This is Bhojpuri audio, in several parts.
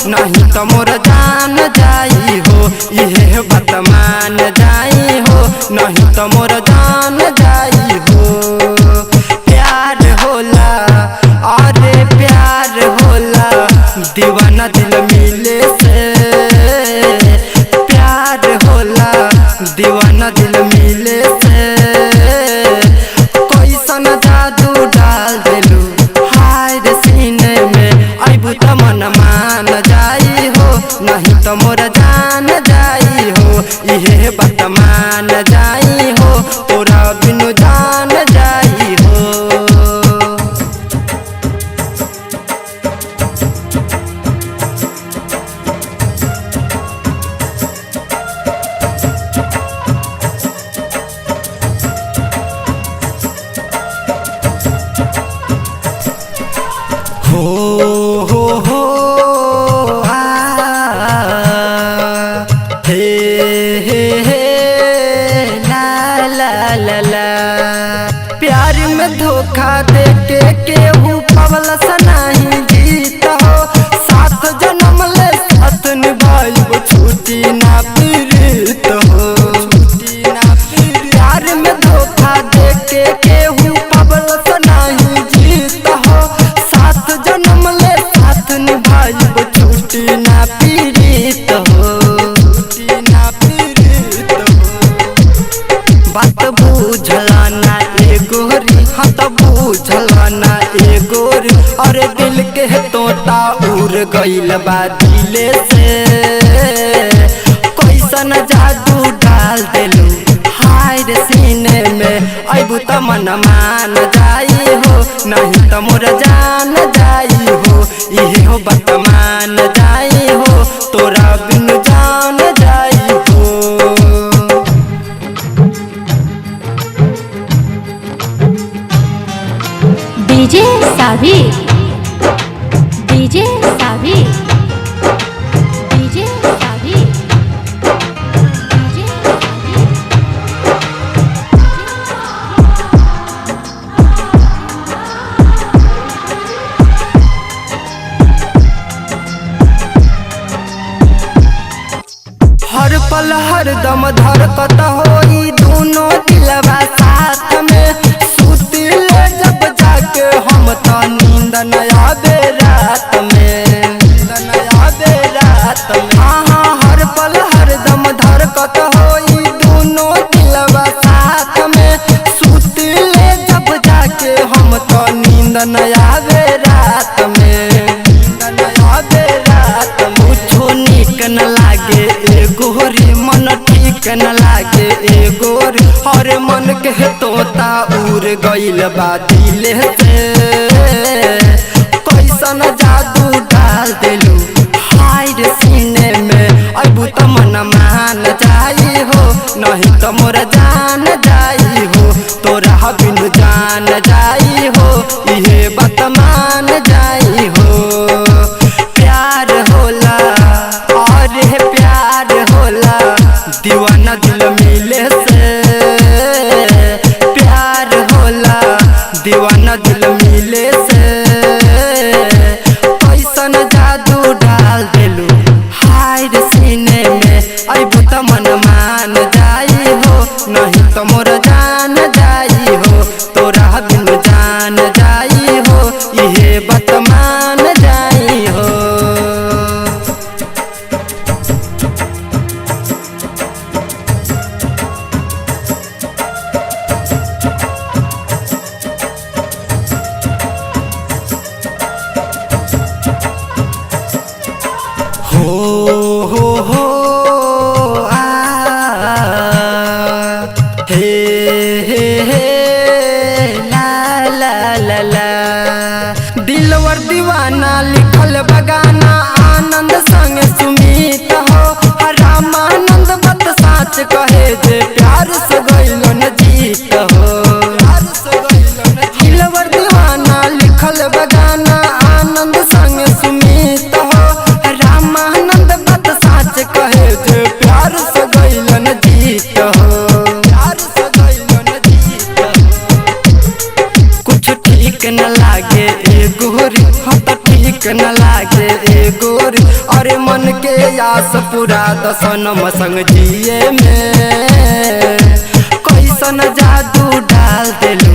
नहीं तो मोर जान जाई हो। इहे बात मान जाई हो, नहीं तो मोर जान जाई हो। प्यार होला अरे प्यार होला दीवाना दिल मिले से, प्यार होला दीवाना दिल मिले से। कैसन जादू डाल देलू हाय रे सीने में, अबू तो मन मान जाई हो, नहीं तो मोर जान जाई हो। इहे बात मान जाई हो, तोरा बिनु जान जाई हो। हो हो हो आ हे हे हे ला ला ला ला। प्यार में धोखा दे के केहू पवल सनाही जीत हो, सात जन्म ले साथ निभाइब छूटी ना प्रीत हो। प्यार में धोखा दे के केहू पवल सनाही जीत हो, सात जन्म ले साथ निभाइब छूटी ना पीड़ित हो। बात बुझल ना ए गोरी, हाँ तो बुझल ना ए गोरी। अरे दिल के तोता उड़ गइल बा दिले से, कैसन जादू डाल देलू हाय रे सीने में, अबू तो मन मान जाई हो, नहीं तो मोर जान जाई हो। इहे हो बात मान जाई हो, तोरा बिनु जान जाई हो। DJ Sabir, DJ Sabir, DJ Sabir, DJ Sabir. हर पल हर दम धड़कत होई दोनों दिलवा साथ में, सुतिले जब जाके हम तो नींद न आवे रात में, नींद न आवे रात में। हाँ हाँ हर पल हर दम धड़कत होई दोनों दिलवा साथ में, सुतिले जब जाके हम तो नींद न आवे रात में, नींद न आवे रात में। कुछो नीक न लागे ए गोरी, मन ठीक न लागे ए गोरी। हर मन के तोता उड़ गइल बा दिले से, कैसन जादू डाल देलू हाय रे सीने में, अबू तो मन मान जाई हो, नहीं तो मोर जान जाई हो। तोरा बिनु जान जाई हो, इहे बात मान जाई हो। प्यार होला अरे प्यार होला दीवाना दिल मिले से, प्यार होला दीवाना दिल मिले से। कैसन जादू डाल देलू हाय रे सीने में, अबू तो मन मान जाई हो, नहीं तो मोर जान जाई हो। तोरा बिनु जान जाई हो, इहे बात मान जाई हो। हो हो हो आ हे हे हे ला ला ला ला। दिलवर दीवाना लिखल बगाना आनंद संग सुमित हो, रामानंद बत साच कहे जे प्यार से गइलो न जीत हो। दिलवर दीवाना लिखल बगाना आनंद संग सुमित हो, रामानंद बत अरे मन के आस पूरा दसनम संग जिए में। कैसन जादू डाल देलू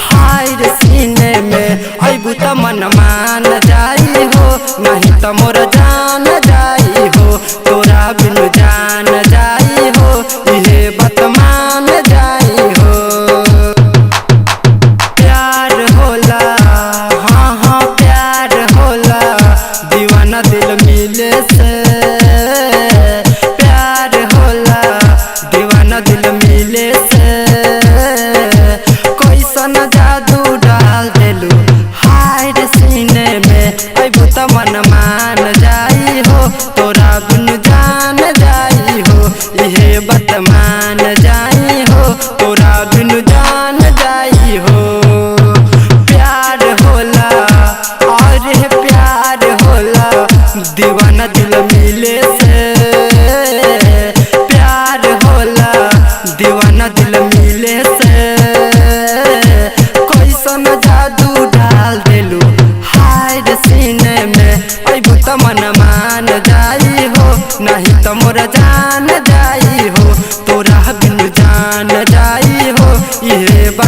हाय रे सीने में, अबू त मन मान जाई हो, नहीं त मोर जान जाई हो, तोरा बिनु जान जाई हो, इहे बात मान जाई हो। प्यार होला, हाँ हाँ प्यार होला, दीवाना दिल मिले से। प्यार होला दीवाना दिल मिले से। कैसन जादू डाल देलू हाय रे सीने में, अबू त मन मान जाई हो, तोरा बिनु जान जाई हो, इहे बात मान जाई हो, तोरा बिनु जान जाई हो। प्यार होला, अरे प्यार होला, दीवाना दिल मिले से। प्यार होला दीवाना दिल मिले से। कैसन जादू डाल देलू हाय रे सीने में, अबू त मन मान जाई हो, नहीं त मोर जान जाई हो, तोरा बिनु जान जाई हो, इहे बात